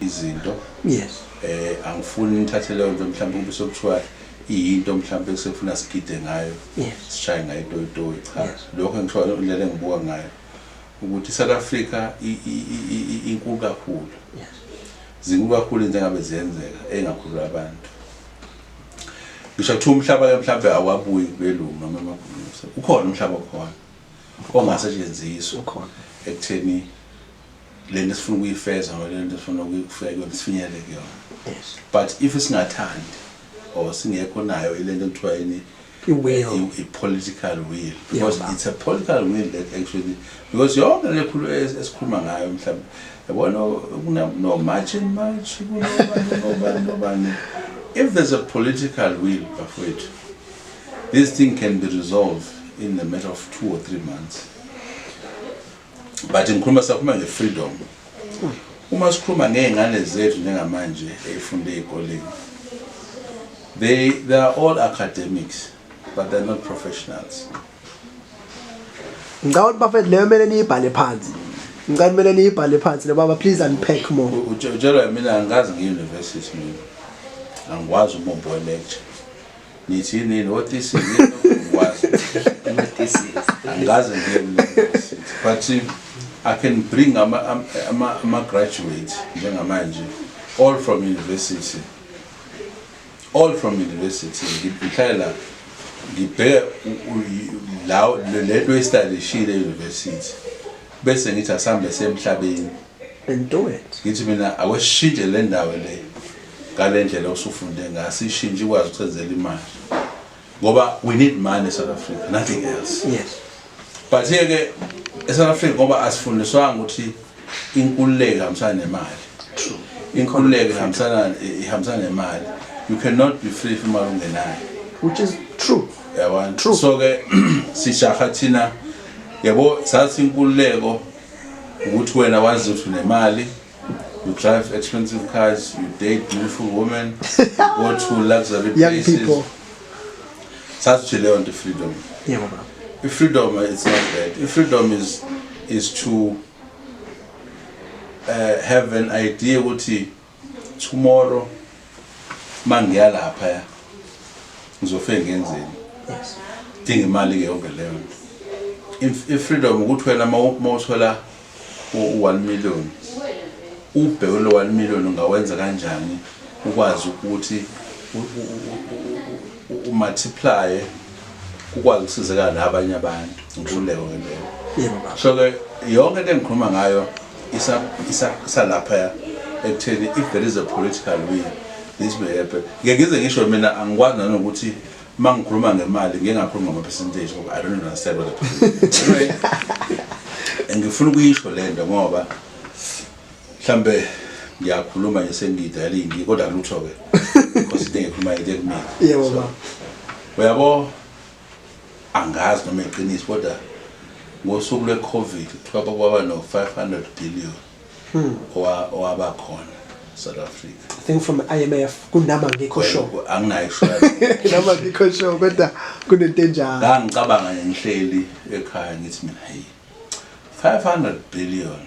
Izinto angifuni nithathe leyo nto, mhlawumbe kube sekuthiwa iyinto mhlawumbe kusefuna sigide ngayo, sishaye ngayo itoyitoyi. Cha. Lokho engisho, indlela engibuka ngayo ukuthi i-South Africa inkulu kakhulu, zinkulu kakhulu into engabe ziyenzeka engakhulula abantu. Ngisho kuthiwa umhlaba-ke mhlawumbe awabuyi kubelungu noma emabhunisa, ukhona umhlaba okhona ongasetshenziswa Ukhona. ekutheni lento esifuna ukuyifeza noma lento esifuna ukufika kuyona sifinyelele kuyona. But if singathandi or singekho nayo ilento ekuthiwa yini, I-will. I-political will, because baba. it's a political will that actually, because yonke le khulu esikhuluma ngayo, mhlawumbe yabona no March and March, kunobani nobani nobani, if there's a political will, bafowethu, this thing can be resolved in the matter of 2 or 3 months. But ngikhuluma, sakhuluma nge-freedom. Uma sikhuluma ngey'ngane zethu njengamanje ey'funde ey'koleni, they are all academics, but they're not professionals. Ngicabanga ukuthi, bafethu, leyo kumele niyibhale phansi. Ngicela, kumele niyibhale phansi le. Baba, please unpack more. Utshelwa mina, angikaze ngiye-university mina, angikwazi umbombo we-lecture, nithi yini, what is yini, angikwazi. Ama-thesis. Angikaze ngiye university, but I can bring ama-graduate njengamanje, all from university, all from university. Ngihlala ngibheke la lento esitadishile e-university, bese ngithi asambe semhlabeni and do it. Ngithi mina akweshintshe le ndawo le ngale ndlela osufunde ngayo, sishintshe ikwazi ukusenzela imali, ngoba we need money e-South Africa, nothing else. But ke e-South Africa, ngoba asifundiswanga ukuthi inkululeko ihambisana nemali, inkululeko ihambisana nemali. You cannot be free if imali ungenayo. Which is true. Yabona? True. So ke sishaha thina, yabo, sathi inkululeko ukuthi wena wazi ukuthi unemali, you drive expensive cars, you date beautiful women, you go to luxury Young places. people. Sathi ukuthi leyo nto freedom. Yebo baba. I-freedom, it's not that. I-freedom is to have an idea ukuthi tomorrow mangiya lapha ngizofike ngenzeni. Dinga imali ke yonke leyo nto. I-freedom ukuthi wena mawuthola u-1 million, ubheke lo 1 million ungawenza kanjani, ukwazi ukuthi umultiply, ukwazi ukusizakala nabanye abantu. Inkululeko ke leyo. Yebo baba. So ke yonke into engikhuluma ngayo isalapha ekutheni if there is a political will, this may happen. Ngeke ngize ngisho mina, angikwazi nanokuthi uma ngikhuluma ngemali ngeke ngakhuluma ngama-percentage, ngoba I don't understand what the percentage. Anyway, ngifuna ukuyisho le nto ngoba mhlambe ngiyakhuluma nje sengidala ingi, kodwa lutho-ke, because into engikhuluma into ekumina. Yebo So, baba. uyabo, angazi noma iqiniso, kodwa ngosuku lwe-COVID kuthiwa kwaba no-500 billion owaba khona South Africa. I think from IMF kunama, ngikho sure. Anginayo sure. Nama ngikho sure, kodwa kunento enjalo. Ngangicabanga nje ngihleli ekhaya, ngithi mina, hey, 500 billion.